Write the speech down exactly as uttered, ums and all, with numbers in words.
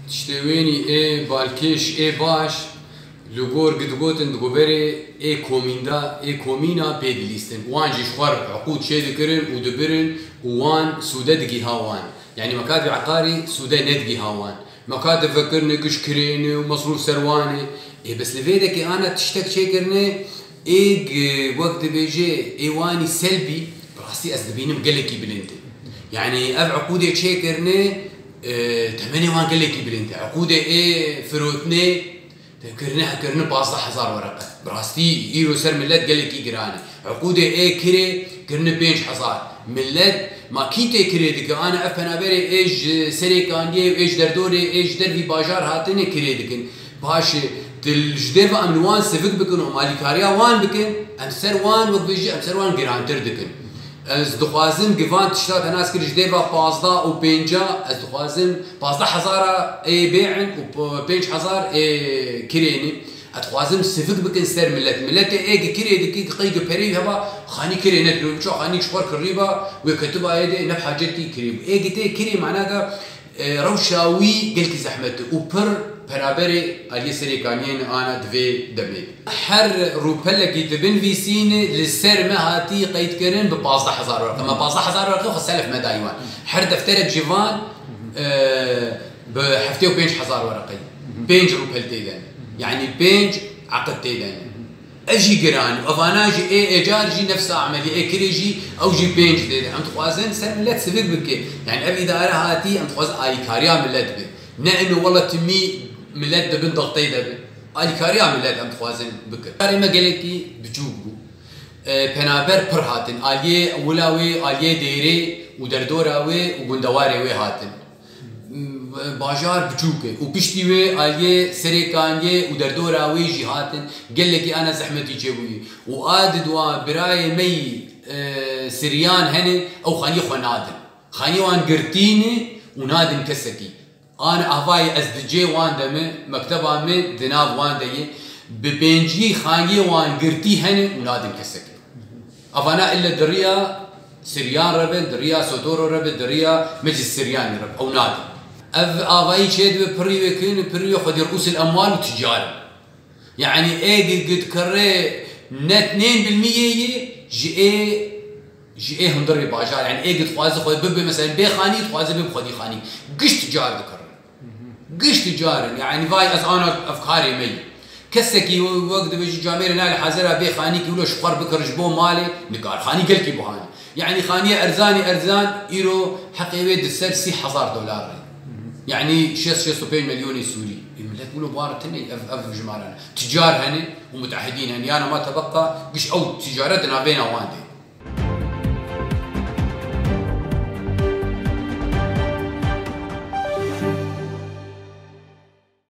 Tiştê wênî ê balkêş ê baş li gor gi digotin di goberê ê komînda, ê komîna pê dilîstin. Wan jî ji xwe re eqûd çê dikirin û dibirin û wan sûde digiha wan. Yanî mekatibê eqarî sûde nedigiha wan. Mekatib vekirine giş kirêne û mesrûf ser wan e. Ê bes li vê dekê ana tiştek çêkirine, ê gi-, wek dibêje ê wanî selbî, bi rastî ez dibînim gelekî bilind e. Yanî ev eqûdê çêkirine, e, temenê wan gelekî bilind e. Eqûdê ê firotinê kirine, kirine pazdeh hezar wereqe. Bi rastî îro ser milet gelekî giran e. Eqûdê ê kirê kirine pênc hezar. Milet ma kî tê kirê dike? Ana ev penaberê ê ji Serêkaniyê û ê ji derdorê ê ji dervî bajar hatine kirê dikin. Paşê tu ji dêr ve em li wan sivik bikin û em alîkariya wan bikin, em ser wan wek bêjî em ser wan girantir dikin. Ez dixwazim gi van tişta te nas kir ji dêr ve pazdeh û pênca, ez dixwazim pazdeh hezara ê bê'in û p-, pênc hezar ê kirênî. Ez dixwazim sivik bikin ser milet. Miletê ê gi kirê dikî, qey gi perê wî heba, xanî kirê nekirî. Çawa xanî ji xwe kirî ba, wê ketiba ê de ne hacetî kirî. Ê gi tê kirê manaka, e, rewşa wî gelkî zehmet e û pir penaberê aliyê Serêkaniyê ne ana di vê demê. Her rûpelekî di bin vîsînê li ser me hatî qeydkirin bi pazdeh hezar werqe. Me pazdeh hezar werqe xwe selef me dayî wan. Her defterek ji van, e, bi heftê û pênc hezar wereqeyî. Pênc rûpel tê de ne. Yanî pênc eqid tê de ne. Ev jî giran e. Evana jî ê êcar jî nefsa emelî ê kirê jî ew jî pênc tê de. Em dixwazin ser milet sivik bike. Yanî ev îdare hatî em dixwazin alîkariya milet be. Ne ino wela timî milet di bin dixteyê de be. Alîkariya milet em dixwazin bikin. Karê me gelekî biçûk bû. E, penaber pir hatin. Aliyê wila wê, aliyê dêrê û derdora wê û gundewarê wê hatin. Bajar biçûk e û piştî wê aliyê Serêkaniyê û derdora wê jî hatin, gelekî ana zehmetî çêbûyî. Û a di dua birayê me yî, e, Siryan hene, ew xaniyê xwe nadin. Xaniyê wan girtî ne û nadin kesekî. Ana avayê ez di cê wan de me, mekteba me di nav wan de ye. Bi pêncî xaniyê wan girtî hene û nadin kesekî. Evana ille di riya Siryan re bin, di riya Sotoro re bin, di riya Meclis Siryanî re bin. Ew nadin. Ev avayî çê dibe pirî wê kin, pirî wê xwedî rûsil emwal û ticar in. Yanî ê gi-, gi dikirê net nên bilmiyê yê ji ê, ji ê hundirê bajar. Yanî ê gi dixwaze xwe bibe, mesela bê xanî dixwaze bibe xwedî xanî. Giş ticar dikirê. Giş ticar in. Yanî vay ez ana ev karê me yî. Kesekî we-, wek dibêjî camêrê nalê hazira bê xanîkî wilo ji xwe bikir ji bo malê, nikar. Xanî gelkî buha ne. Yanî xaniyê erzanî erzan îro heqê wê di ser sî hezar dolar re. Yanî şêst, şêst û pênc milyonê sûrî. Ê millet wilo bar tine ev, ev jimara ne. Ticar hene û mutehidîn hene. Yana ma tebeqa giş ew ticaret di navbêna wan de.